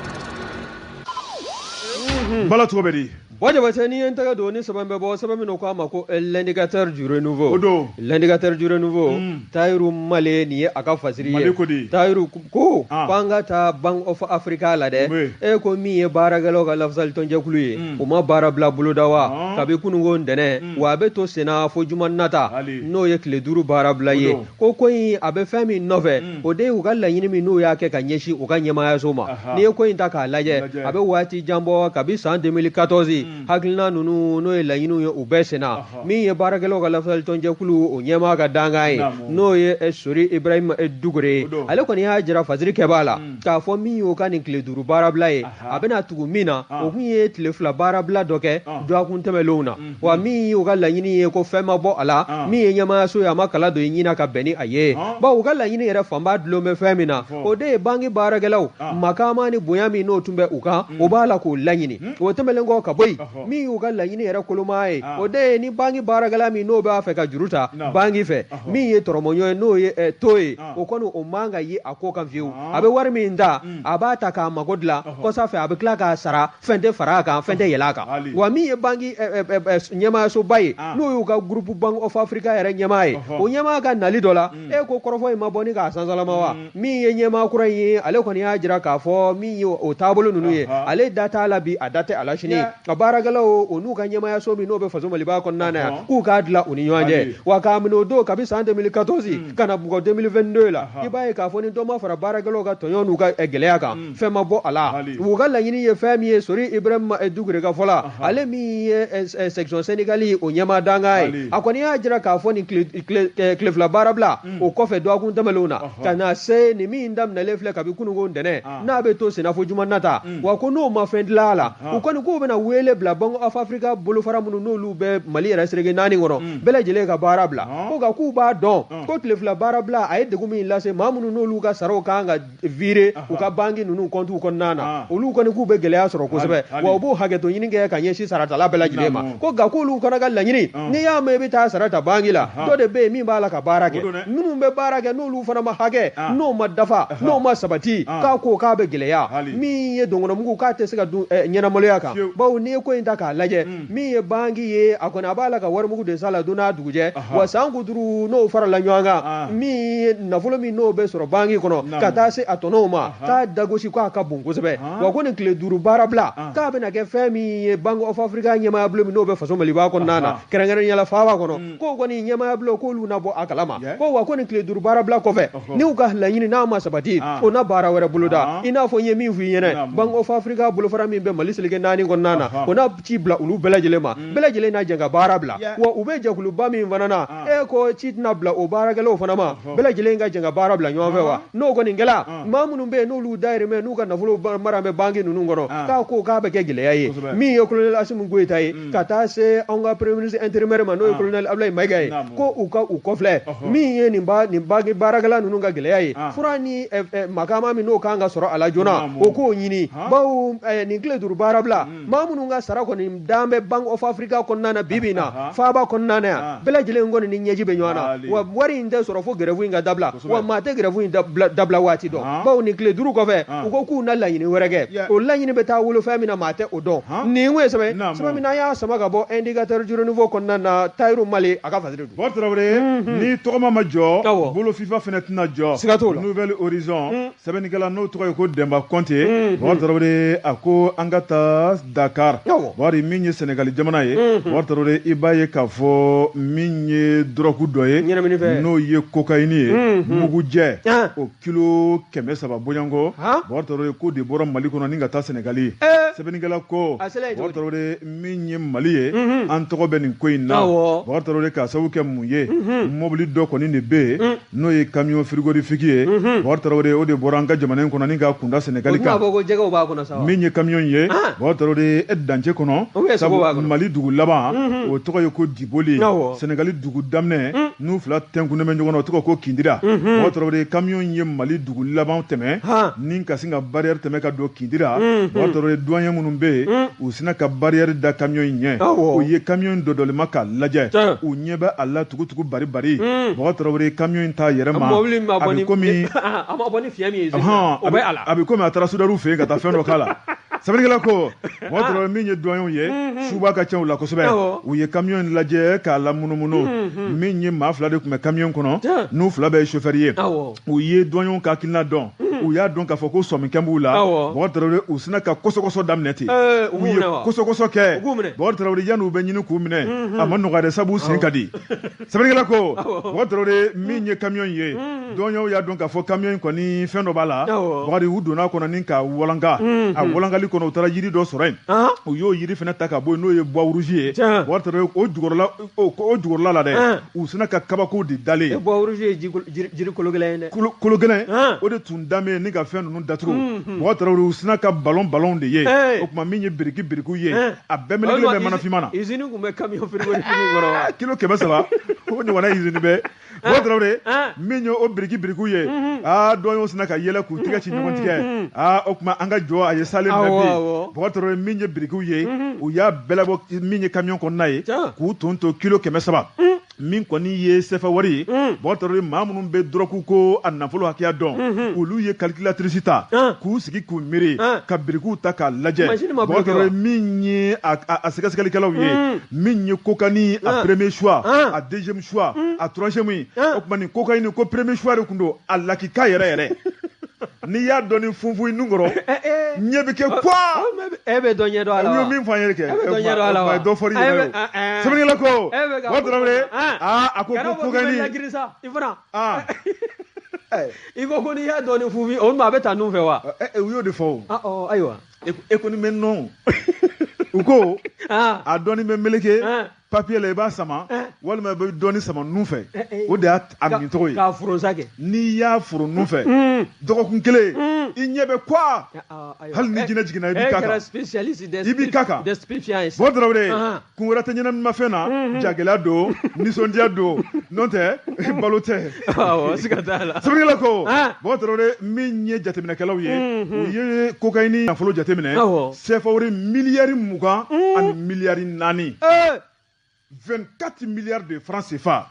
Bala, tɔgɔ bɛ di? Bon, Jabate, n'i ye n tɛgɛ don ni sɛbɛn bɛ bɔ, sɛbɛn min ko a ma ko L'Indicateur du renouveau. O don. L'Indicateur du renouveau, Tayiru Male, nin ye a ka fasiri ye. Male ko di? Tayiru ko ko an ka taa Bank of Africa la dɛ. E ko min ye baarakɛlaw ka lafasalitɔnjɛkulu ye, u ma baara bila boloda wa kabi kununko ntɛnɛn, wa a bɛ to senna fo juma nata, n'o ye tile 5 baara bila ye. Ko in a bɛ fɛn min nɔfɛ, o de ye u ka laɲini min n'u y'a kɛ ka ɲɛsin u ka ɲɛmaayaso ma. N'i ye ko in ta k'a lajɛ, a bɛ waati jan bɔ, kabi san 2014, hakilina ninnu, n'o ye laɲiniw ye, u bɛɛ senna. Min ye baarakɛlaw ka lafasalitɔnjɛkulu o ɲɛmaa ka dankan ye, n'o ye Sori Ibrahim Dugure ye, ale kɔni y'a jira fasiri kɛbaa la k'a fɔ min y'o ka nin tile 5 baarabila ye, a bɛna tugu min na, o kun ye tile 2 baarabila dɔ kɛ dɔgɔkun tɛmɛnlenw na. Wa min y'u ka laɲini ye, ko fɛn ma bɔ a la, min ye ɲɛmaayaso ye, a ma kala don i ɲin na ka bɛn ni a ye. Bawo u ka laɲini yɛrɛ fanba dulon bɛ fɛn min na, o de ye banki baarakɛlaw makama ni bonya min n'o tun bɛ u kan, o b'a la k'o laɲini. O tɛmɛnen kɔ ka bɔ yen, min y'u ka laɲini yɛrɛ koloma ye, o de ye ni banki baarakɛla min n'o b'a fɛ ka juru ta banki fɛ, min ye tɔrɔmɔɲɔ ye, n'o ye taux ye, o kɔni o man ka ye a ko kan fiyewu. A bɛ wari min ta, a b'a ta k'a mago dilan, kɔsa fɛ a bɛ tila k'a sara, fɛn tɛ fara a kan, fɛn tɛ yɛlɛ a kan. Wa min ye banki ɲɛmaayasoba ye, n'o y'u ka groupe Bank of Africa yɛrɛ ɲɛmaa ye, o ɲɛmaa ka nali dɔ la, e ko kɔrɔfɔ in ma bɔ ni k'a sansalama wa. Min ye ɲɛmaa kura in ye, ale kɔni y'a jira k'a fɔ min ye o taabolo ninnu ye, ale da t'a la bi, a da tɛ a la sini. Ka baarakɛlaw o n'u ka ɲɛmaayaso min n'o bɛ faso Maliba kɔnɔna na yan, k'u k'a dilan u ni ɲɔgɔn cɛ. Wa k'a minɛ o don kabi san 2014 ka na bugɔ 2022 la, i b'a ye k'a fɔ ni dɔ ma fara baarakɛlaw ka tɔɲɔ n'u ka gɛlɛya kan, fɛn ma bɔ a la. U ka laɲini ye fɛn min ye, Sori Ibrahim Dugure ka fɔ la, ale min ye section syndicale o ɲɛmaa dankan ye, a kɔni y'a jira k'a fɔ nin tile 2 baarabila o kɔfɛ dɔgɔkun tɛmɛnlenw na, ka na se nin min daminɛlen filɛ kabi kununko ntɛnɛn, n'a bɛ to senna fo juma nata, wa ko n'o ma fɛn dilan a la, u kɔni k'u bɛna wele bila Bank of Africa bolofara minnu n'olu bɛ Mali yɛrɛ seleke naani kɔnɔ bɛɛ lajɛlen ka baara bila ko nka k'u b'a dɔn ko tile fila baara bila a ye degun min lase maa minnu n'olu ka saraw kan ka virer u ka banki ninnu kɔntiw kɔnɔna na, olu kɔni k'u bɛ gɛlɛya sɔrɔ kosɛbɛ, wa u b'o hakɛto ɲini kɛ ka ɲɛsin saratala bɛɛ lajɛlen ma, ko nka k'olu fana ka laɲini, n'i y'a mɛn i bɛ taa sara ta banki la, dɔ de bɛ yen min b'a la ka baara kɛ, minnu bɛ baara kɛ n'olu fana ma hakɛ, n'o ma dafa, n'o ma sabati, k'a ko k'a bɛ gɛlɛya, min ye donkɔnɔmugu k'a tɛ se ka dun ɲɛnamaloya kan, bawo n'i ye ko in ta k'a lajɛ, min ye banki ye a kɔni a b'a la ka warimugu de san la don n'a dugujɛ wa san kuturu n'o farala ɲɔgɔn kan min ye nafolo min n'o bɛ sɔrɔ banki kɔnɔ ka taa se a tɔnɔw ma k'a dagosi k'a ka bon kosɛbɛ wa ko nin tile duuru baara bila k'a bɛna kɛ fɛn min ye Bank of Africa ɲɛmaaya bulon min n'o bɛ faso Maliba kɔnɔna na kɛrɛnkɛrɛnnenya la faaba kɔnɔ k'o kɔni ɲɛmaaya bulon k'olu na bɔ a kalama ko wa ko nin tile duuru baara bila kɔfɛ n'u ka laɲini n'a ma sabati o na baara wɛrɛ boloda i n'a fɔ n ye min f'i ɲɛna Bank of Africa bolofara min bɛ Mali seleke naani kɔnɔna na o na ci bila olu bɛɛ lajɛlen ma bɛɛ lajɛlen na jɛ ka baara bila wa u bɛ jɛkuluba min fana na e ko ci tɛna bila o baarakɛlaw fana ma bɛɛ lajɛlen ka jɛ ka baara bila ɲɔgɔn fɛ wa n'o kɔni kɛla maa minnu bɛ yen n'olu dayirimɛ n'u ka nafolo mara bɛ banki ninnu kɔnɔ k'a ko k'a bɛ kɛ gɛlɛya ye min ye colonel Asimi Goyita ye ka taa se anw ka premier ministre intérimaire ma n'o ye colonel Abdoulaye Mayiga ye ko u ka u kɔfilɛ min ye nin banki baarakɛla ninnu ka gɛlɛya ye fura ni makama min n'o kan ka sɔrɔ a la joona o k'o ɲini bawo nin tile duuru baara bila maa minnu ka sara kɔni dan bɛ Bank of Africa kɔnɔna na bi bi in na faaba kɔnɔna na yan bɛɛ lajɛlen kɔni ni ɲɛji bɛ ɲɔgɔn na wa wari in tɛ sɔrɔ fo grève in ka dabila wa maa tɛ grève in dabila waati dɔn bawo nin tile duuru kɔfɛ u ko k'u na laɲini wɛrɛ kɛ o laɲini bɛ taa wolo fɛn min na maa tɛ o dɔn nin kun ye sɛbɛn sɛbɛn min n'an y'a sama ka bɔ Indicateur du Renouveau kɔnɔna na Tayiru Mali a ka fasiri don. Bɔkari Tarawele ni tɔgɔma ma jɔ bolo fifa fana tɛna jɔ siga t'o la Nouvel Horizon sɛbɛnnikɛla n'o tɔgɔ ye ko Dɛnba Kɔnte Bɔkari Tarawele a ko an ka taa Dakar Bɔkari min ye Sɛnɛgali jamana ye Bɔkari Tarawele i b'a ye k'a fɔ min ye dɔrɔgu dɔ ye n'o ye kokayini ye mugujɛ o kilo 300 bɔɲɔgɔnko Bɔkari Tarawele k'o de bɔra Mali kɔnɔ ni ka taa Sɛnɛgali sɛbɛnnikɛla ko Bɔkari Tarawele min ye Mali ye an tɔgɔ bɛ nin ko in na Bɔkari Tarawele k'a sababu kɛ mun ye mobili dɔ kɔni de bɛ yen n'o ye camion frigorifique ye Bɔkari Tarawele o de bɔra an ka jamana in kɔnɔ ni ka kunda Sɛnɛgali kan min ye camion ye Bɔkari Tarawele e dancɛ kɔnɔ sabu Mali dugu laban o tɔgɔ ye ko Diboli Sɛnɛgali dugu daminɛ n'u fila tɛnkunnen bɛ ɲɔgɔn na o tɔgɔ ko Kindira Bɔkari Tarawele camion ye Mali dugu laban tɛmɛ ni ka sin ka barrière tɛmɛ ka don Kindira Bɔkari Tarawele douanier minnu bɛ yen u sinna ka barrière da camion in ɲɛ u ye camion in dɔdɔlima k'a lajɛ u ɲɛ bɛ a la tugutugu bari bari Bɔkari Tarawele camion in t'a yɛrɛ ma a bɛ komi a bɛ komi a taara soudeur fɛ yen ka taa fɛn dɔ k'a la sɛbɛnnikɛla ko Bɔkari Tarawele min ye douanier ye suba ka ca u la kosɛbɛ u ye camion in lajɛ k'a lamunumunu min ye maa fila de tun bɛ camion kɔnɔ n'u fila bɛɛ ye chauffeur ye u ye douanier ka hakilina dɔn u y'a dɔn k'a fɔ ko sɔmikɛ b'u la Bɔkari Tarawele u sinna ka kɔsɔkɔsɔ daminɛ ten u ye kɔsɔkɔsɔ kɛ Bɔkari Tarawele yanni u bɛ ɲini k'u minɛ a ma nɔgɔya dɛ sabu sen ka di sɛbɛnnikɛla ko Bɔkari Tarawele min ye camion ye douanier y'a dɔn k'a fɔ camion in kɔni fɛn dɔ b'a la Bɔkari u donna a kɔnɔ ni ka walanka a walankali kɔnɔ u taara yiri dɔ sɔrɔ yen u y'o yiri fana ta ka bɔ yen n'o ye bois rouge ye Bɔkari Tarawele o jukɔrɔla o jukɔrɔla la dɛ u sinna ka kabako de dalen ye bois rouge ye jiri kolo gɛlɛn ye dɛ kolo gɛlɛn o de tun dalen ni ka fɛn ninnu datugu Bɔkari Tarawele u sinna ka ballon ballon de ye o tuma min ye biriki birikiw ye a bɛɛ melekelen bɛ mana finman na usine tun bɛ camion frigorifique kɔnɔ wa kilo 300 o ɲɔgɔnna usine bɛ Bɔkari Tarawele min ye o biriki birikiw ye aa douanier sinna ka yɛlɛ k'u tigɛ ci ɲɔgɔn tigɛ aa o tuma an ka jɔ a ye salen minɛ bi Bɔkari Tarawele min ye birikiw ye u y'a bɛɛ labɔ min ye camion kɔnɔna ye k'u ton to kilo 300 min kɔni ye sefa wari ye Bɔkari Tarawele maa minnu bɛ dɔrɔgu ko a nafolo hakɛya dɔn olu ye calculatrice ta k'u sigi k'u miiri ka birikiw ta k'a lajɛ Bɔkari Tarawele min ye a sɛgɛsɛgɛlikɛlaw ye min ye cocaïne a premier choix a deuxième choix a troisième ye o tuma nin cocaïne ko premier choix de tun don a lakika yɛrɛ yɛrɛ n'i y'a dɔɔni funfun i nun kɔrɔ ɲɛ bɛ kɛ quoi e bɛ dɔ ɲɛdɔn a la wa u ye min fɔ an ye kɛ e bɛ dɔ ɲɛdɔn a la wa dɔ fɔr'i yɛrɛ ye sɛbɛnnikɛla ko Bɔkari Tarawele aa a ko ko cocaïne sa i fana i ko ko n'i y'a dɔɔni funfun o tuma a bɛ taa nun fɛ wa u y'o de fɔ o ayiwa e kɔni bɛ nɔn u ko a dɔɔni bɛ meleke Papier la i b'a sama walima i bɛ dɔɔni sama nun fɛ, o de y'a a min cogo ye. K'a foron sa kɛ. N'i y'a foron nun fɛ, dɔgɔkun kelen, i ɲɛ bɛ quoi, hali ni jinɛ jiginna i b'i k'a kan. E kɛra spécialiste des i b'i k'a kan. Des stupéfiants ye. Bɔ Tarawele, kun wɛrɛ tɛ ɲɛnaminimafɛn na, jagɛlɛya don, nisɔndiya don, n'o tɛ balo tɛ. Awɔ, siga t'a la. Sɛbɛnnikɛla ko, Bɔ Tarawele, min ye jateminɛkɛlaw ye, u ye cocaïne nafolo jateminɛ, CFA wari miliyari 20 ani miliyari 4. 24 milliards de francs CFA.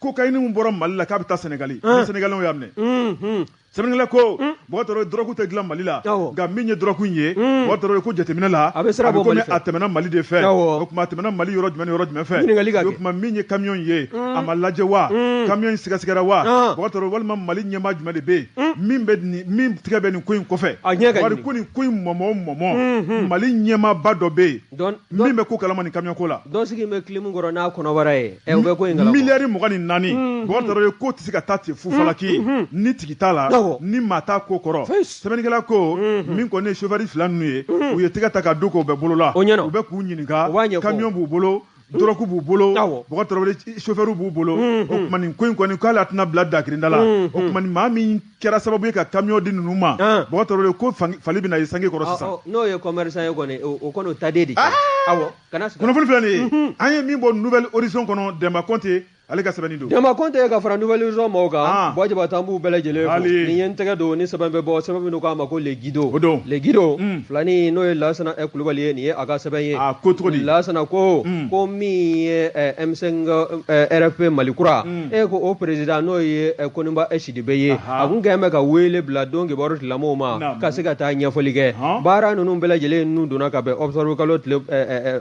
Cocaïne min bɔra Mali la k'a bɛ taa Senegali, ni Sénégalais y'a minɛ. Sɛbɛnnikɛla ko, Bɔ Tarawele, drogue tɛ dilan Mali la, nka min ye drogue in ye, Bɔ Tarawele, ko jateminɛ la, a bɛ sira bɔ komi Mali fɛ. A tɛmɛna Mali de fɛ. O tuma a tɛmɛna Mali yɔrɔ jumɛn ni yɔrɔ jumɛn fɛ? Ɲininkali ka kɛ. O tuma min ye camion ye, a ma lajɛ wa? Camion in sɛgɛsɛgɛra wa? Bɔ Tarawele, walima Mali ɲɛmaa jumɛn de bɛ yen min bɛ nin, min tigɛ bɛ nin ko in kɔfɛ? A ɲɛ ka Wari ɲini. ko nin ko in mɔmɔ o mɔmɔ, Mali ɲɛmaaba dɔ bɛ yen min bɛ ko kalama nin camion ko la. Dɔ sigi bɛ kilimu kɔrɔ n'a kɔnɔbara ye, o bɛ ko in kalama. Miliyari 24, Bɔ Tarawele, ko tɛ se ka taa ten fufalaki, ni tigi t'a la, ni maa t'a ko kɔrɔ. Sɛbɛnnikɛla ko, min kɔni ye chauffeur fila ninnu ye, u ye tɛgɛ ta ka don k'o bɛɛ bolo la. O ɲɛna. U bɛ k'u ɲininka, U b'a ɲɛfɔ. camion b'u bolo, drogue b'u bolo, Bɔ Tarawele, chauffeur b'u bolo. O tuma nin ko in kɔni, k'ale a tɛna bila dakirinda la. O tuma nin maa min kɛra sababu ye ka camion di ninnu ma, Bɔ Tarawele, ko fali bɛna ye sange kɔrɔ sisan. N'o ye commerçant ye kɔni, o kɔni o ta den de cɛ. Awɔ, kana siga. Kunnafoni filɛ nin ye, an ye min bɔ Nouvel Horizon kɔnɔ, Demba Kɔnte ale ka sɛbɛnni don. Demba Kɔnte ka fara Nouvel Horizon maaw kan, Buwa Jabate, an b'u bɛɛ lajɛlen fo. Nin ye n tɛgɛ don ni sɛbɛn bɛ bɔ, sɛbɛn min k'a ma ko Le Guido. O don. Le Guido, filani n'o ye Lasana Kulubali ye, nin ye a ka sɛbɛn ye. A ko cogo di? Lasana ko, ko min ye M5 RFP Mali kura, e ko o président n'o ye Koniba Sidibe ye, a kun kɛn bɛ ka wele bila don kibaru tigilamɔgɔw ma, ka se ka taa ɲɛfɔli kɛ. Baara ninnu bɛɛ lajɛlen ninnu donna ka bɛn octobre kalo tile,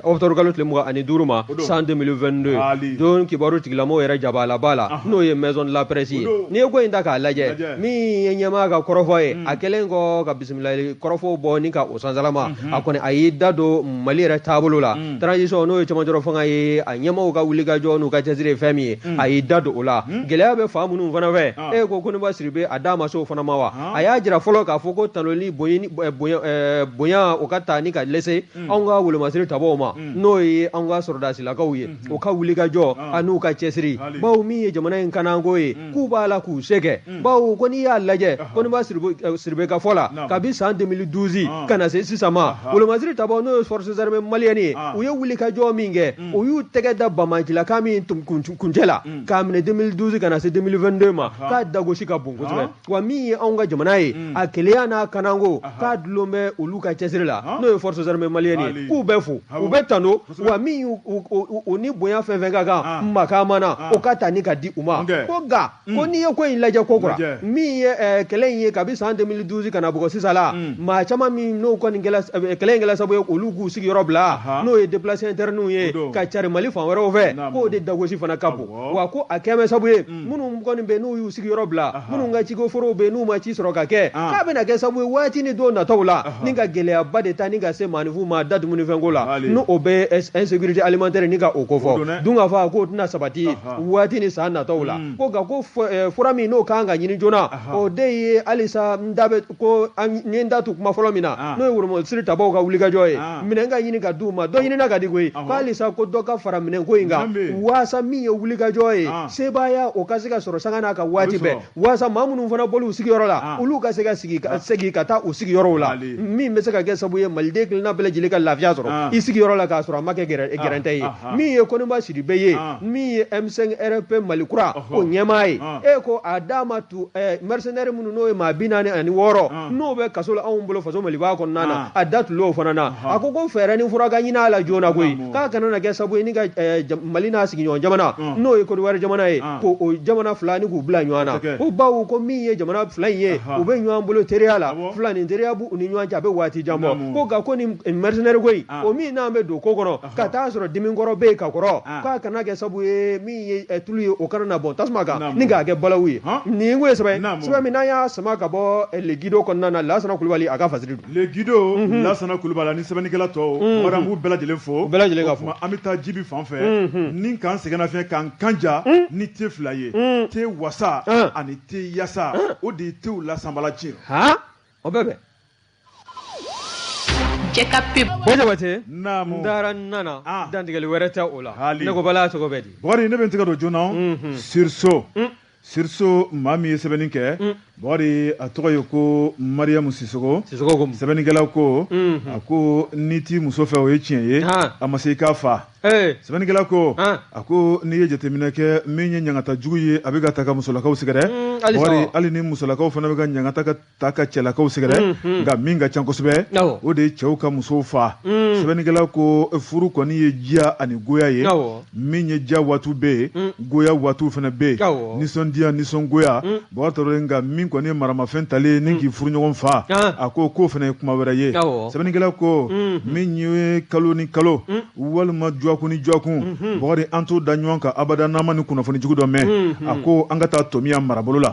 octobre kalo tile 25 ma, san 2022. Don kibaru tigilamɔgɔw yɛrɛ jabalaba la, n'o ye Maison de la Presse ye. N'i ye ko in ta k'a lajɛ, min ye ɲɛmaa ka kɔrɔfɔ ye, a kɛlen kɔ ka bisimilali kɔrɔfɔw bɔ ni ka o sansalama, a kɔni a y'i da don Mali yɛrɛ taabolo la, transition n'o ye cɛmancɛrɔ fanga ye, a ɲɛmaaw ka wulikajɔ n'u ka cɛsiri ye fɛn min ye, a y'i da don o la. Gɛlɛya bɛ fan minnu fana fɛ, e ko Koniba Sidibe a da ma se o fana ma wa? A y'a jira fɔlɔ k'a fɔ ko tanuli bonya o ka ta ni ka lese anw ka wolomasiri tabaw ma, n'o ye anw ka sɔrɔdasilakaw ye, u ka wulikajɔ an'u ka cɛsiri, bawo min ye jamana in kananko ye, k'u b'a la k'u se kɛ, bawo ko n'i y'a lajɛ Koniba Sidibe ka fɔ la, kabi san 2012 ka na se sisan ma, wolomasiri tabaw n'o ye forces armées maliennes ye, u ye wulikajɔ min kɛ, u y'u tɛgɛ da bamancilakan min kuncɛ la k'a minɛ 2012 ka na se 2022 ma, k'a dagosi ka bon kosɛbɛ. Wa min ye anw ka jamana ye, a keleya n'a kananko, k'a dulon bɛ olu ka cɛsiri la, n'o ye forces armées maliennes ye, k'u bɛ fo, u bɛ tando, wa min y'u ni bonya fɛn fɛn ka kan makama na, o ka ta ni ka di u ma. Ko nka ko n'i ye ko in lajɛ ko kura, min ye kɛlɛ in ye kabi san 2012 ka na bugɔ sisan la, maa caman min n'o kɔni kɛla kɛlɛ in kɛla sababu ye olu k'u sigiyɔrɔ bila, n'o ye déplacé internes ye ka cari Mali fan wɛrɛw fɛ, k'o de dagosi fana ka bon. Wa ko a kɛmɛ sababu ye minnu kɔni bɛ n'u y'u sigiyɔrɔ bila, minnu ka ciko forow bɛ n'u ma ci sɔrɔ ka kɛ, k'a bɛna kɛ sababu ye waati ni don nataw la, ni ka gɛlɛyaba de ta ni ka se maaninfinw ma da dumunifɛnko la, n'o bɛ insécurité alimentaire ni ka o kofɔ. Dunkafa k'o tɛna sabati waati ni san nataw la. Ko nka ko fura min n'o kan ka ɲini joona, o de ye halisa n da bɛ ko n ye n da tu kuma fɔlɔ min na, n'o ye wolomasiri tabaw ka wulikajɔ ye, minɛn ka ɲini ka d'u ma, dɔ ɲinina ka di koyi, ko halisa ko dɔ ka fara minɛnko in kan, waasa min ye wulikajɔ ye, sebaaya o ka se ka sɔrɔ sanga n'a ka waati bɛɛ, waasa maa minnu fana bɔl'u sigiyɔrɔ la, olu ka se ka segin ka taa u sigiyɔrɔw la, min bɛ se ka kɛ sababu ye maliden kelenna bɛɛ lajɛlen ka lafiya sɔrɔ i sigiyɔrɔ la k'a sɔrɔ a ma kɛ gɛrɛntɛ ye. Min ye Koniba Sidibe ye, min ye M5 RFP Mali kura o ɲɛmaa ye, e ko a d'a ma tu mercenaire minnu n'o ye maa 46 n'o bɛ kaso la anw bolo faso Maliba kɔnɔna na, a da tul'o fana na. A ko ko fɛɛrɛ ni fura ka ɲini a la joona koyi, k'a kana na kɛ sababu ye ni ka Mali n'a sigiɲɔgɔn jamana n'o ye Côte d'Ivoire jamana ye, ko o jamana fila ni k'u bila ɲɔgɔn na. Ko bawo ko min ye jamana fila in ye, u bɛ ɲɔgɔn bolo teriya la, fila ni teriya b'u ni ɲɔgɔn cɛ a bɛ waati jan bɔ. Ko nka ko ni mercenaire ko in, o min n'an bɛ don ko kɔnɔ ka taa sɔrɔ dimi kɔrɔ bɛ yen ka kɔrɔ, k'a kana kɛ sababu ye min ye tulu ye o kana na bɔn tasuma kan ni k'a kɛ balawu ye. Nin ko ye sɛbɛn sɛbɛn min n'an y'a sama ka bɔ Le Guido kɔnɔna na, Lasana Kulubali a ka fasiri don. Le Guido, Lasana Kulubali ani sɛbɛnnikɛla tɔw, an b'u bɛɛ lajɛlen fo, bɛɛ lajɛlen ka fo. An bɛ taa Jibi fan fɛ ni k'an sɛgɛn nafiyɛn k'an kan ja ni te fila ye, te wasa ani te yasa, o de ye tew lasanbala tiɲɛ. O bɛɛ bɛn. Cɛ ka pub. Buwa Jabate, Naamu. N taara n nana, Ah. dantigɛli wɛrɛ tɛ o la. Hali. Ne ko Bala tɔgɔ bɛ di? Bukari ne bɛ n tɛgɛ don joona Sursaut Sursaut maa min ye sɛbɛnni kɛ Bukari a tɔgɔ ye ko Mariyamu Sisoko Sisoko ko mun? sɛbɛnnikɛla ko a ko n'i t'i muso fɛ o ye tiɲɛ ye Han. a ma se i k'a fa Ee, sɛbɛnnikɛla ko Han. a ko n'i ye jateminɛ kɛ min ye ɲangata jugu ye a bɛ ka ta ka musolakaw sɛgɛrɛ halisa Bukari wa? hali ni musolakaw fana bɛ ka ɲangata ka ta ka cɛlakaw sɛgɛrɛ nka min ka ca kosɛbɛ Awɔ. o de ye cɛw ka musow fa sɛbɛnnikɛla ko furu kɔni ye diya ani goya ye Awɔ. min ye diya waatiw bɛ yen goya waatiw fana bɛ yen Awɔ. nisɔndiya nisɔngoya Bukari Tarawele nka min kɔni ye maramafɛn talen ni k'i furuɲɔgɔn fa Ah. a ko k'o fana ye kuma wɛrɛ ye Awɔ. sɛbɛnnikɛla ko min ye kalo ni kalo walima dɔgɔkun ni dɔgɔkun Bukari an t'o da ɲɔgɔn kan abada n'an ma nin kunnafoni jugu dɔ mɛn a ko an ka taa Tomiya marabolo la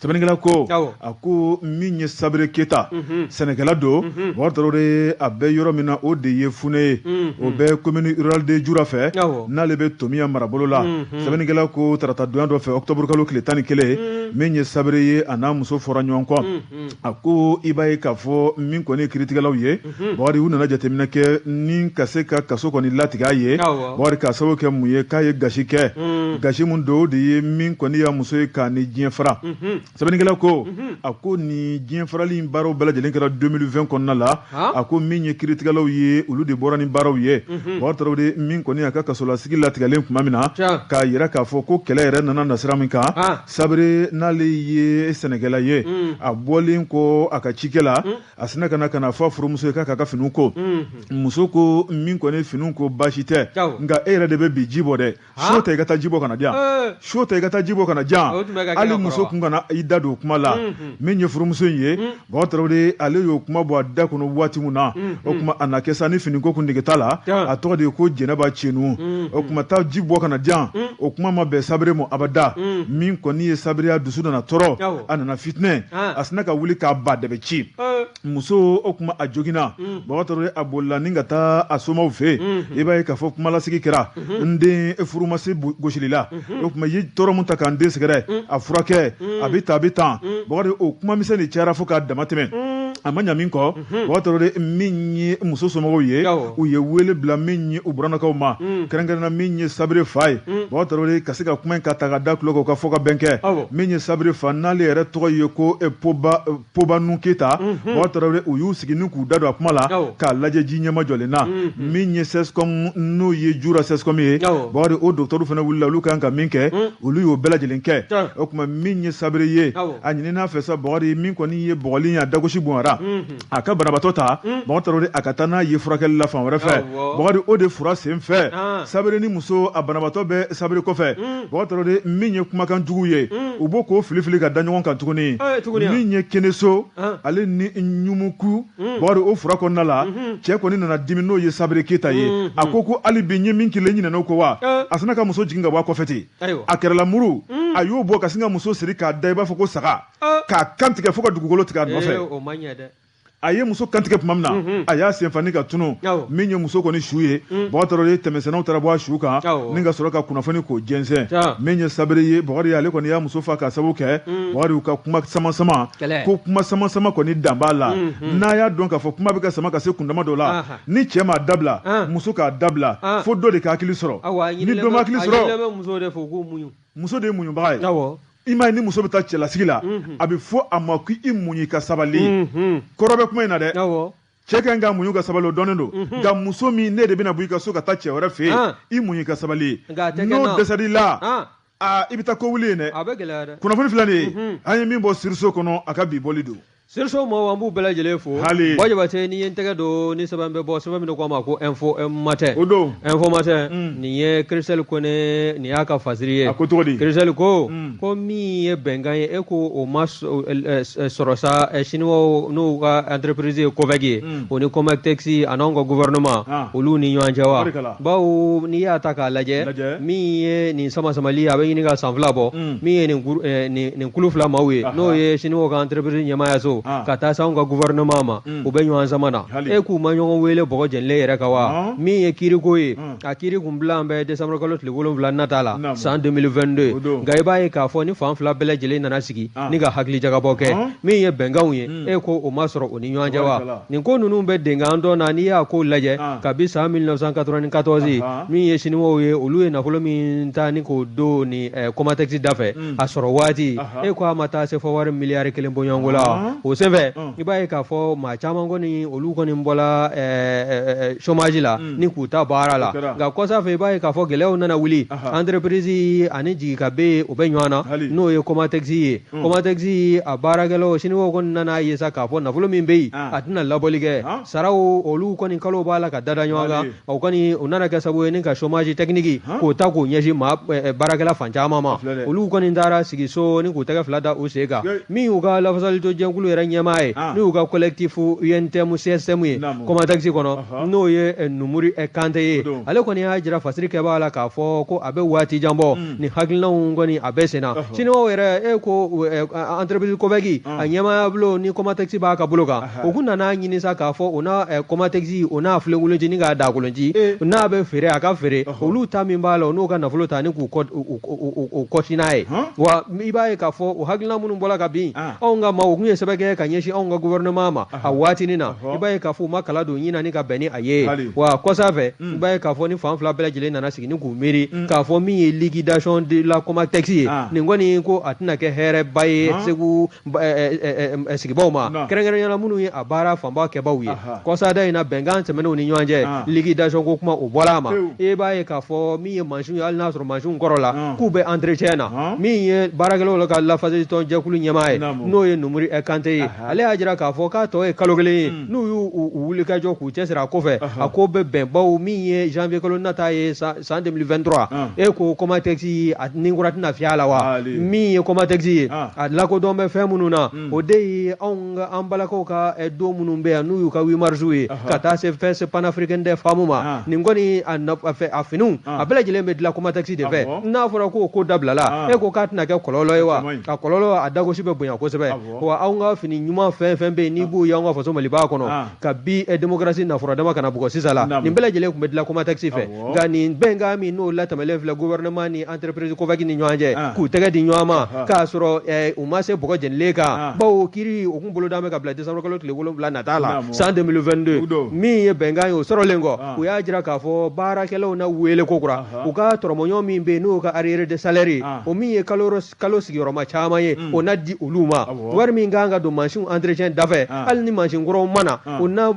sɛbɛnnikɛla ko Awɔ. a ko min ye Sabere Keyita sɛnɛkɛla don Bukari Tarawele a bɛ yɔrɔ min na o de ye Fune ye o bɛ commune rurale de Jura fɛ Awɔ. n'ale bɛ Tomiya marabolo la sɛbɛnnikɛla ko tarata donya dɔ fɛ octobre kalo tile 11 min ye Sabere ye a n'a muso fɔra ɲɔgɔn kɔ a ko i b'a ye k'a fɔ min kɔni ye kiiritigɛlaw ye Bukari u nana jateminɛ kɛ ni ka se ka kaso kɔni latigɛ a ye Awɔ. Bukari k'a sababu kɛ mun ye k'a ye gasi kɛ gasi mun don o de ye min kɔni y'a muso ye k'a ni diɲɛ fara sɛbɛnnikɛla ko a ko nin diɲɛ farali in baaraw bɛɛ lajɛlen kɛra 2020 kɔnɔna la Han? a ko min ye kiiritigɛlaw ye olu de bɔra ni baaraw ye Bukari Tarawele min kɔni a ka kasolasigi latigɛlen tuma min na Tiɲɛ. k'a yira k'a fɔ ko kɛlɛ yɛrɛ nana nasira min kan Ah. Sabere n'ale ye sɛnɛkɛla ye a bɔlen kɔ a ka cikɛ la a sinna ka na ka na fɔ a furumuso ye k'a k'a ka finiw ko muso ko min kɔni ye finiw ko baasi tɛ Awɔ. nka e yɛrɛ de bɛ bi ji bɔ dɛ so ta i ka taa ji bɔ ka na di yan Ee. so ta i ka taa ji bɔ ka na di yan O tun bɛ ka kɛ hali ka kɔrɔ muso wa? kun kana i da don kuma la min ye furumuso in ye Bukari Tarawele ale y'o kuma bɔ a da kɔnɔ waati min na o tuma a na kɛ sa ni finiko kun dege t'a la Tiɲɛ. a tɔgɔ de ye ko Jɛnɛba Cenu o tuma taa ji bɔ ka na di yan o kuma ma bɛn Sabere ma abada min kɔni ye Sabere a dusu nana tɔɔrɔ Awɔ. a nana fitinɛ Ah. a sinna ka wuli k'a ba dɛbɛ ci Ee, muso o tuma a joginna Bukari Tarawele a bolila ni ka taa a somaw fɛ yen i b'a ye k'a fɔ kumalasigi kɛra n den furumasi gosili la o tuma i ye tɔɔrɔ mun ta k'an den sɛgɛrɛ a furakɛ a bɛ tan a bɛ tan Bukari o kuma misɛn de cayara fo k'a dama tɛmɛ a ma ɲa min kɔ Bukari Tarawele min ye muso somɔgɔw ye Awɔ. u ye wele bila min ye u burannakaw ma kɛrɛnkɛrɛnna min ye Sabere fa ye Bukari Tarawele ka se ka kuma in ka ta ka da tulo kan u ka fɔ ka bɛn kɛ Awɔ. min ye Sabere fa n'ale yɛrɛ tɔgɔ ye ko Poba Pobanu Keyita Bukari Tarawele u y'u sigi ni k'u da don a kuma la Awɔ. k'a lajɛ ji ɲɛma jɔlen na min ye CSCOM n'o ye Jura CSCOM ye Awɔ. Bukari o docteur fana wulila olu kan ka min kɛ olu y'o bɛɛ lajɛlen kɛ Tiɲɛ. o tuma min ye Sabere ye Awɔ. a ɲinina fɛ sa Bukari min kɔni ye bɔgɔli ye a dagosi bonyara a ka banabaatɔ ta Bukari Tarawele a ka taa n'a ye furakɛli la fan wɛrɛ fɛ Awɔ. Bukari o de fura sen fɛ Ah. Sabere ni muso a banabaatɔ bɛ Sabere kɔfɛ Bukari Tarawele min ye kumakan jugu ye u b'o k'o fili fili ka da ɲɔgɔn kan tuguni Eh, tuguni wa? min ye Keneso Ah. ale ni Ɲumuku Bukari o fura kɔnɔna la cɛ kɔni nana dimi n'o ye Sabere Keyita ye a ko ko hali bi n ye min k'i la i ɲinɛna o kɔ wa Eh. a sinna ka muso jigin ka bɔ a kɔfɛ ten Ayiwa. a kɛrɛla muru a y'o bɔ ka sin ka muso siri k'a da i b'a fɔ ko saga Eh. k'a kantigɛ fo ka dugukolo tigɛ a nɔfɛ Ee, o ma ɲɛ dɛ. a ye muso kantigɛ tuma min na a y'a senfani ka tunu Awɔ. min ye muso kɔni su ye Bukari Tarawele tɛmɛsɛnɛw taara bɔ a su kan Awɔ. ni ka sɔrɔ ka kunnafoni k'o jɛnsɛn Tiɲɛ. min ye Sabere ye Bukari ale kɔni y'a muso fa k'a sababu kɛ Bukari u ka kuma sama sama Kɛlɛ. ko kuma sama sama kɔni dan b'a la n'a y'a dɔn k'a fɔ kuma bɛ ka sama ka se kundama dɔ la Aha. ni cɛ m'a dabila Ah. muso k'a dabila Ah. fo dɔ de ka hakili sɔrɔ Awɔ, a ni ɲinilen dɔ ma bɛ hakili a ɲinilen sɔrɔ bɛ musow de fɛ u k'u muɲu. muso de ye muɲubaga ye Awɔ. i m'a ye ni muso bɛ taa cɛlasigi la a bɛ fɔ a ma k'i muɲu i ka sabali kɔrɔ bɛ kuma in na dɛ Awɔ. cɛ ka ɲi ka muɲu ka sabali o dɔnnen don nka muso min ne de bɛna bɔ i ka so ka taa cɛ wɛrɛ fɛ yen Ah. i muɲu i ka sabali Nka a tɛ kɛ n'o na. dɛsɛr'i la Ah, aa i bɛ taa ko wuli yen dɛ a bɛ gɛlɛya dɛ. kunnafoni filɛ nin ye an ye min bɔ Sursaut kɔnɔ a ka bi bɔli don Sursaut maaw an b'u bɛɛ lajɛlen fo. Hali. Buwa Jabate n'i ye n tɛgɛ don ni sɛbɛn bɛ bɔ sɛbɛn min ko a ma ko Info Matin. o don Info Matin nin ye Christelle Kone nin y'a ka fasiri ye. a ko cogo di Christelle ko ko min ye bɛnkan ye e ko o ma sɔrɔ sa chinois n'u ka entreprise ye COVEC ye o ni Comectex a n'anw ka gouvernement Ah. olu ni ɲɔgɔn cɛ wa O de kɛla. bawo n'i y'a ta k'a lajɛ Lajɛ. min ye nin sama-samali ye a bɛ ɲini ka san 2 bɔ min ye nin kulu 2 maaw ye Aha. n'o ye chinois ka entreprise ɲɛmaayaso baarakɛlaw ka taa se anw ka gouvernement ma, u bɛ ɲɔgɔn sama na. E k'u ma ɲɔgɔn wele bɔgɔ jenilen yɛrɛ kan wa? Min ye kiiriko ye, a kiiri kun bila an bɛ décembre kalo tile 7 nata la san 2022. Nka i b'a ye k'a fɔ ni fan fila bɛɛ lajɛlen nana sigi ni ka hakili jagabɔ kɛ, min ye bɛnkanw ye, e ko o ma sɔrɔ u ni ɲɔgɔn cɛ wa? Nin ko ninnu bɛ denkan dɔ na. N'i y'a ko lajɛ, kabi san 1994, min ye siniwaw ye, olu ye nafolo min ta ni k'o don ni Comatex da fɛ, a sɔrɔ waati, e ko a ma taa se fɔ wari miliyari 1 bɔɲɔgɔnko la. O senfɛ, i b'a ye k'a fɔ maa caman kɔni, olu kɔni bɔla chômage la ni k'u ta baara la. Nka kɔsa fɛ, i b'a ye k'a fɔ gɛlɛyaw nana wuli entreprise ani jigikabe o bɛ ɲɔgɔn na, n'o ye Comatex ye. Comatex a baarakɛlaw siniwaw kɔni nana ye sa k'a fɔ nafolo min bɛ yen, a tɛna labɔli kɛ. Saraw olu kɔni kalo b'a la ka dada ɲɔgɔn kan. O kɔni o nana kɛ sababu ye ni ka chômage technique k'o ta k'o ɲɛsin maa baarakɛla fan caman ma. Olu kɔni taara sigi so ni k'u tɛgɛ fila da u sen kan. Min y'u ka lafasalitɔn jɛkulu yɛrɛ ɲɛmaa ye, n'u y'u ka collectif UNTM CSTM ye Comatex kɔnɔ, n'o ye Numuri Kante ye, ale kɔni y'a jira fasiri kɛbaa la k'a fɔ ko a bɛ waati jan bɔ, nin hakilinaw kɔni a bɛ sen na. Siniwaw yɛrɛ, e ko entreprise COVEC a ɲɛmaaya bolo ni Comatex b'a ka bolo kan, u kun nana ɲini sa k'a fɔ o na Comatex o n'a filenkolonci ni k'a dakolonci, n'a bɛ feere a ka feere, olu ta min b'a la, o n'u ka nafolo ta ni k'u kɔti n'a ye. Wa i b'a ye k'a fɔ o hakilina minnu bɔra ka bin anw ka maaw, u kun ye sɛbɛn kɛ ka ɲɛsin anw ka gouvernement ma a waatinin na, i b'a ye k'a fɔ u ma kala don ɲin na ni ka bɛn ni a ye. Wa kɔsa fɛ, i b'a ye k'a fɔ ni fan fila bɛɛ lajɛlen nana sigi ni k'u miiri k'a fɔ min ye liquidation de la Comatex ye, nin kɔni ko a tɛna kɛ hɛrɛba ye Segu sigibaw ma, kɛrɛnkɛrɛnnenya la minnu ye a baara fanba kɛbaw ye. Kɔsada in na, bɛnkan tɛmɛnenw ni ɲɔgɔn cɛ, liquidation ko kuma o bɔra a ma. I b'a ye k'a fɔ min ye mansinw ye, hali n'a sɔrɔ mansinw kɔrɔ la, k'u bɛ entretien na. Min ye baarakɛlaw ka lafasalitɔn jɛkulu ɲɛmaa ye, n'o ye Numuri Kante ye, ale y'a jira k'a fɔ k'a tɔ ye kalo 1 ye, n'u y'u wuli ka jɔ k'u cɛsiri a ko fɛ, a ko bɛ bɛn baw min ye janvier kalo nata ye san 2023, e ko Comatex a ni kura tɛna fiyɛ a la wa? Min ye Comatex ye, a lakodɔn bɛ fɛn minnu na, o de ye anw ka an balakaw ka don minnu bɛ yan, n'u y'u ka 8 mars ye, ka taa se fête panafricaine des femmes ma. Nin kɔni a finiw a bɛɛ lajɛlen bɛ dilan Comatex de fɛ. N'a fɔra k'o ko dabilala, e ko k'a tɛna kɛ kɔlɔlɔ ye wa? A kɔlɔlɔ a dagosi bɛ bonya kosɛbɛ. Wa anw ka fini ɲuman fɛn fɛn bɛ yen n'i b'o ye anw ka faso Maliba kɔnɔ, kabi démocratie nafɔrɔ dama kana bugɔ sisan la, nin bɛɛ lajɛlen tun bɛ dilan Comatex fɛ. Nka nin bɛnkan min n'o latɛmɛlen filɛ gouvernement ni entreprise COVEC ni ɲɔgɔn cɛ, k'u tɛgɛ di ɲɔgɔn ma k'a sɔrɔ u ma se bɔgɔ jenilen kan, bawo kiiri o kun boloda bɛ ka bila décembre kalo tile 7 nata la san 2022. Min ye bɛnkan ye, o sɔrɔlen kɔ, u y'a jira k'a fɔ baarakɛlaw na wele ko kura, u ka tɔrɔmɔɲɔ min bɛ yen n'o ka arriéré de salaire ye, o min ye kalo kalo sigiyɔrɔma caman ye, o na di olu ma. Wari min kan ka don mansinw entretien dafɛ, hali ni mansin kuraw ma na, u na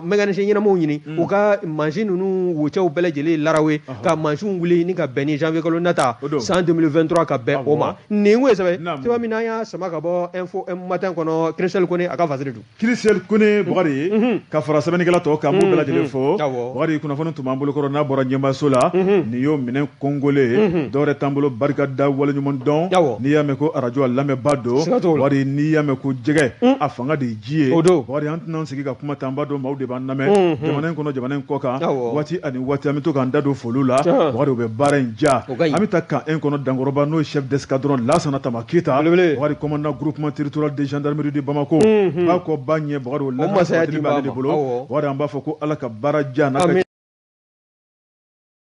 mécanicien ɲɛnamaw ɲini, u ka mansin ninnu wocɛw bɛɛ lajɛlen larawe ka mansinw wuli ni ka bɛn ni janvier kalo nata san 2023 ka bɛn o ma. Nin ko ye sɛbɛn sɛbɛn min n'an y'a sama ka bɔ Info Matin kɔnɔ, Christelle Kone a ka fasiri don. Christelle Kone Bukari, ka fara sɛbɛnnikɛla tɔw kan, b'u bɛɛ lajɛlen fo. Bukari, kunnafoni tun b'an bolokɔrɔ n'a bɔra ɲɛmaaso la. Nin y'o minɛn kɔngole, dɔwɛrɛ t'an bolo barika da waleɲuman dɔn. N'i y'a mɛn ko arajo a lamɛnba don, Bukari, n'i y'a mɛn ko jɛgɛ a fanga de ye ji ye, Bukari, an tɛna sigi ka kuma ta, an b'a dɔn maaw de b'an lamɛn jamana in kɔnɔ, jamana in kɔ kan. Waati ani waati an bɛ to k'an da don foliw la. Bukari, u bɛ baara in ja. An bɛ taa camp 1 kɔnɔ, Dankɔrɔba, n'o ye chef d'escadron Lasana Tama Keyita, Bukari, commandant groupement territorial de gendarmerie de Bamako, ba kɔ ba ɲɛ, Bukari, o lakana sabatili b'ale de bolo. Bukari, an b'a fɔ ko Ala ka baara diya n'a ka